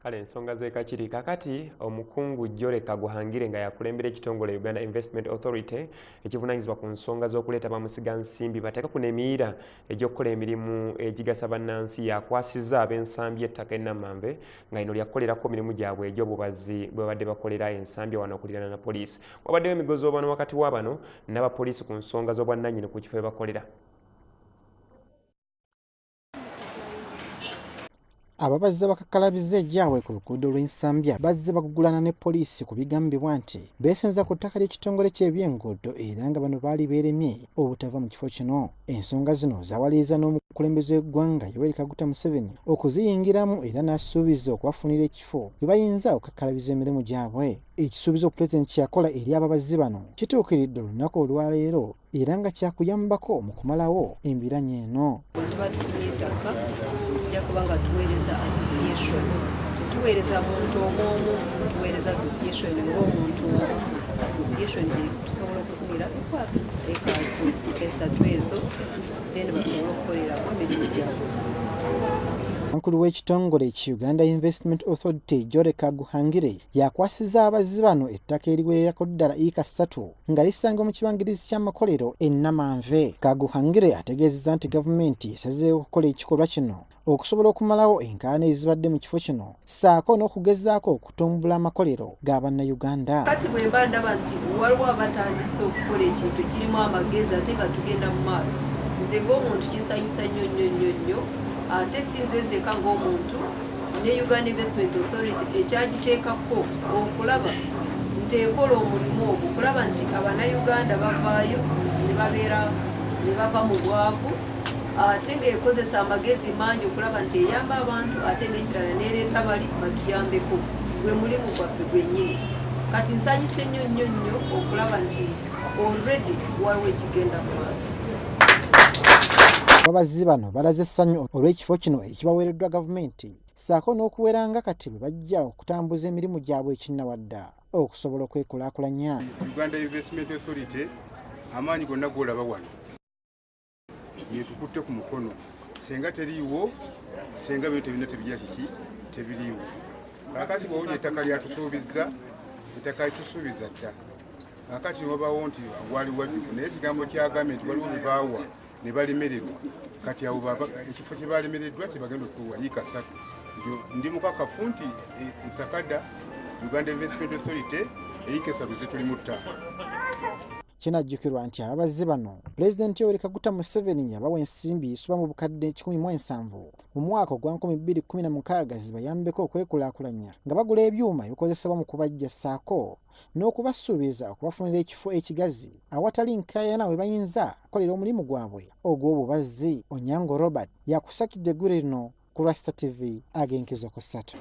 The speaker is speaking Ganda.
Kale ensonga z'e Kakiri. Kakati omukungu Jole Kaguhangire nga yakulembera ekitongole Uganda Investment Authority ekivunaanyizibwa ku nsonga z'okuleeta bamusigansimbi bateeka kuno emiira egy'okukola emirimu egigasa bannansi, yakwasizza ab'Ensambya ettaka e Namanve nga lino lyakukolerako mirimu gyabwe egy'obubazi bwe babadde bakolera Ensambya wano okuliraana na poliisi. Wabaddewo emigozoobano wakati wa bano n'abapoliisi ku nsonga z'obwannannyini ku kifo we bakolera. Ababazzi abakakkalabiza egyabwe ku luguudo lw'Ensambya bazze bagugulana ne poliisi ku bigambibwa nti beesenza ku ttaka ly'ekitongole ky'ebyenguudo era nga bano baali beeremye obutava mu kifo kino. Ensonga zino zaawaliriza n'omukulembeze w'eggwanga Yoweri Kaguta Museveni okuziyingiramu era n'asuubiza okubafunira ekifo we bayinza okukakkalabiza emirimu gyabwe. Ekisuubizo pulezidenti kye yakola eri ababazzi bano kituukiridde olunaku olwaleero era nga kyakuyambako mu kumalawo embiranye eno. Tuba tufunye ettaka, tujja kuba nga tuweereza association, tetuweereza muntu omu omu, tuweereza association ng'omuntu omu. Association gye tusobola okufunira acres 3 ezo, then basobole okukolerako emirimu gyabwe. Omukulu w'ekitongole ki Uganda Investment Authority Jole Kaguhangire yakwasiza abazzi bano ettaka eriwererako ddala yiika 3 nga lisanga mu kibangirizi ky'amakolero e Namanve. Kaguhangire ategeezezza nti gavumenti esazeewo okukola ekikolwa kino okusobola okumalawo enkaayana ezibadde mu kifo kino ssaako n'okugezaako okutumbula amakolero ga Bannayuganda. Kati bwe mba ndaba nti waliwo abatandise okukola ekintu ekirimu amagezi ate nga tugenda mu maaso, nze ng'omuntu kinsanyusa nnyo nnyo nnyo nnyo. Ate si nze nzekka ng'omuntu, ne Uganda Investment Authority ekyagiteekako okulaba nti ekola omulimu ogwo, okulaba nti Abannayuganda bavaayo ne babeera ne bava mu bwavu, ate ng'ekozesa amagezi mangi okulaba nti eyamba abantu, ate n'ekirala n'ereeta bali batuyambeko, gwe mulimu gwaffe gwennyini. Kati nsanyuse nnyo nnyo nnyo okulaba nti already waliwo ekigenda mu maaso. Ababazzi bano balaze essanyu olw'ekifo kino ekibaweereddwa gavumenti ssaako n'okuwera nga kati bwe bajja okutambuza emirimu gyabwe ekinnawadda okusobola okwekulaakulanya. Uganda Investment Authority, amaanyi gonna g'olaba wano yetukutte ku mukono. Senga teriiwo, senga bintu ebina tebijja kiki tebiriiwo. Kakati bwowuli ettaka lyatusuubizza, ettaka litusuubiza dda. Kakati wabawo nti wali wajjufu, naye ekigambo kyagambye nti waliwo bebaawa ne balemererwa. Kati abo ekifo kye balemereddwa kyebagenda okutuwa yiika 3. Ndi mukakafu nti ensakada Uganda Investment Authority eyiika 3 zituli mu 5. Kinajjukirwa nti ababazzi bano Pulezidenti Yoweri Kaguta Museveni yabawa ensimbi esoba mu bukadde 170 mu mwaka ogwa 2016 zibayambeko okwekulaakulanya nga bagula ebyuma ebikozesebwa mu kubajja ssaako n'okubasuubiza okubafunira ekifo ekigazi awatali nkaayana we bayinza okukolera omulimu gwabwe ogw'obubazzi. Onyango Robert yakusakidde eggulire lino ku Rasta TV ag'enkizo ku 3.